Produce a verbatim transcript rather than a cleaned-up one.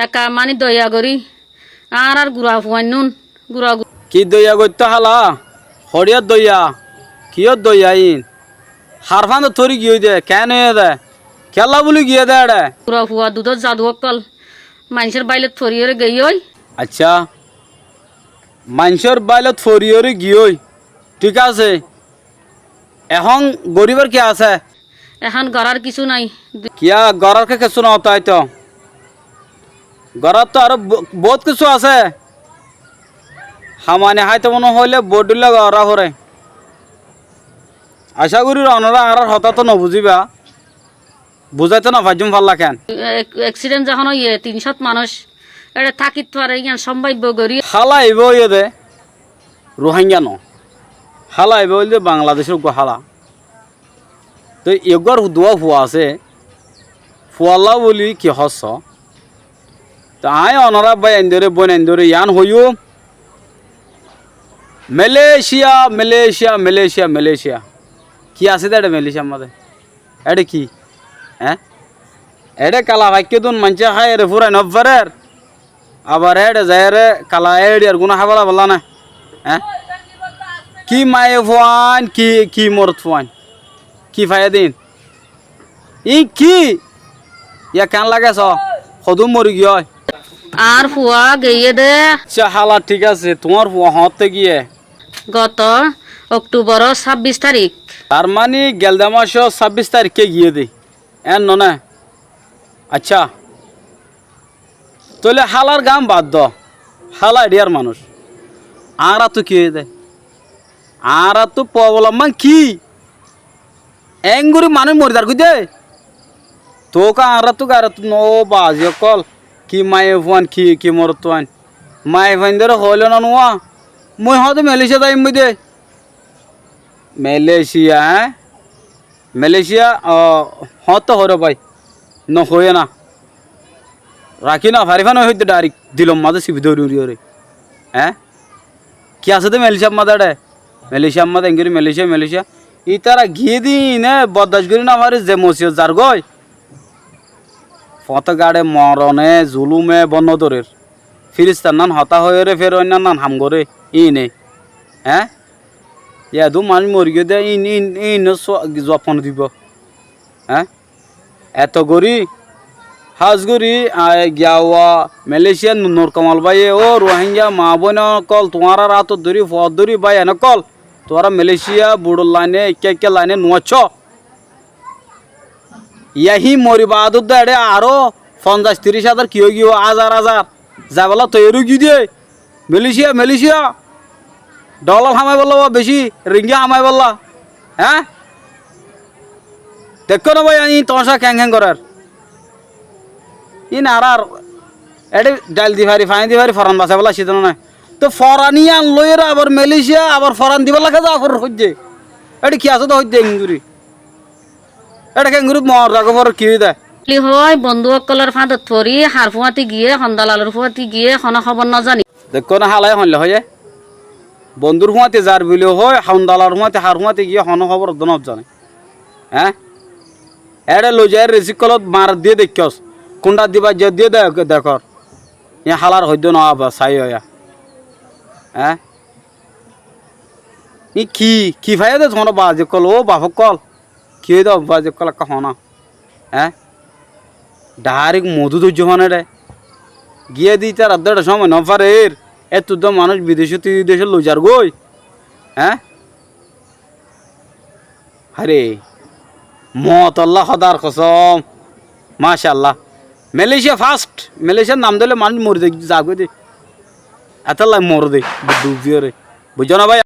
Ekka mani doiya gorí, añárar gura fuainnún, gura gu- Ki doiya goittó hála? Hoçiyór doiya? Kiyór doiya iín? Har fáñdot fori giyói de, keén óiye de? Kiyólla buli giyé de eçé? Gura fua dudór zadu ókkol maincór báilot foriyóre geiyói. Accá, maincór báilot foriyóre giyói. Thík asé. Ehón goríbar ki asé? Ehón gorár kissú nái. Kiyá gorár ké kessú noótaito? Gorár tó aró bo-, boóut kissú asé. Hamani háito mone hoilé boóut dhóilla gorá foré. Acá gorír onorá añárár hotá tó nobuzíba. Buzáito nofaijjúm fálla keén? Ek-, eksident zehón óiye, tin cót manúic éçe tákit fare, yían sómbaibbo gorí. Hála ibá óiye de Ruháingga noó. Hála ibá óilde Bangladecór uggúa hála. Toi eggúar duwá fua asé, fuallá buli ki hoósso? Toi aññí onorá báiyaindóre, bóinaindóre yián hoiyúm, Melécia, Melécia, Melécia, Melécia. Ki asé dé eçé Meléciar mazé? Eçé ki? Eé? Eçé kala faikká dun maincé háiyore fúrai nofarér. Abar éçe zaiyóre kala éçiyar gúna hábala balla ná. Eé? Ki maiyafuain, ki, ki morotfuain. Ki faiyé de iín? Iín ki? Yá keén lage soó? Hodún mori giyói? Añár fua geiyé de. Accá, hála thík asé, tuáñr fua hoóñtte giyé? Goto Okthubor sábbic tarik. Tar mani gelde macó sábbic tarikké giyé de. Éen noó né? Accá. Tóile hálar gán bad do. Hála eçíyar manúic. Añáráttu ki óiye dé? Añáráttu pobolam mán ki? Eéngorí manúic mori zargói dé. Tóu ká añáráttu gairót noó bazi ókkol. Ki maiyafuain, ki, ki morotfuain. Maiyafuaindóre hoóile nonuwá. Mui hoóde Melécia zaiyum dé. Melécia, eé? Melécia, o, hoóñtte hoóir bái, nohoiyé ná. Rakí nofarí fán ói hoiddé dhairik dilor mazé sibi dóri uçiyóre. Eé? Ki asé dé Meléciar mazé eçé? Meléciar mazé eñgorí Melécia, Melécia. Ítara giyé dé iíne boddac gorí nofarí ze mosiyot zargói. Foóñte gáçe morone, zulúme bónno dórer. Fíristannán hotá hoiyóre fér óinnan ham goré iíne. Eé? Yá eddúr manúic mori giyé dé, íin, íin, íinor sua-, zuab hone dibou? Eé? Eto gorí, hás gorí, aññí giya uwa Meléciar Nur Kamal báiye, ó Ruháingga maa bóin ókkol, tuáñrár átot dóri, fuat dóri, báiyain ókkol, tuáñra Melécia buçor laine, ekká ekká laine nuwácco. Yá híin mori baadot dé eçé aró fonzaic tiríc házar ki ói giyói, házar házar. Zaibólla toiyar ói giyé dé. Melécia, Melécia. Dholar hamaibólla ba bicí, ringgí hamaibólla. Eé? Deikkó né bái, iín tomacá keén keén gorér. Iín añárar eçé dhail di fari, faní di fari, foran basaibólla aiccí dé noó né. Tóu foran yían loiyóre abar Melécia, abar foran dibálla ké zaa foror hoiddé. Eçé ki asé dé hoiddé eñgorí. Éçe keéngorí moor zagói foror ki óiye dé? Buli hoói, bondú ókkolór fáñdot fori, har fúañti giyé, hon dalalor fúañti giyé, honó hóbor nozaní. Deikkó né hálaye hoilla hoiyé? Bondúr fúañti zar buli hoói, hon dalalor fúañti, har fúañti giyé, honó hóbor uddá nozané. Eé? Éçe loizaiyóre risíkkolót mar diyé deikkós. Kundha dibar zar diyé de-, dekór. Iín hálar hoiddé noó aba, saiyó yá. Eé? Iín ki, ki faiyé dé tuáñra bazi ókkol, ó baf ókkol? Ki óiye dé bazi ókkol ekká hoó ná? Eé? Dhairék modú dóijjo fán eçé. Giyé dé ítarar dé eçé cómoi nofarér. Éttu dé manúic bidecót, bidecót loizargói. Eé? Aré, mootolla hódar kosóm. Macálla. Melécia fast. Meléciar nam dóile manúic mori zai-, zagói dé. Etólla mori dé, bu-, dub diyóre. Buijjó ná bái?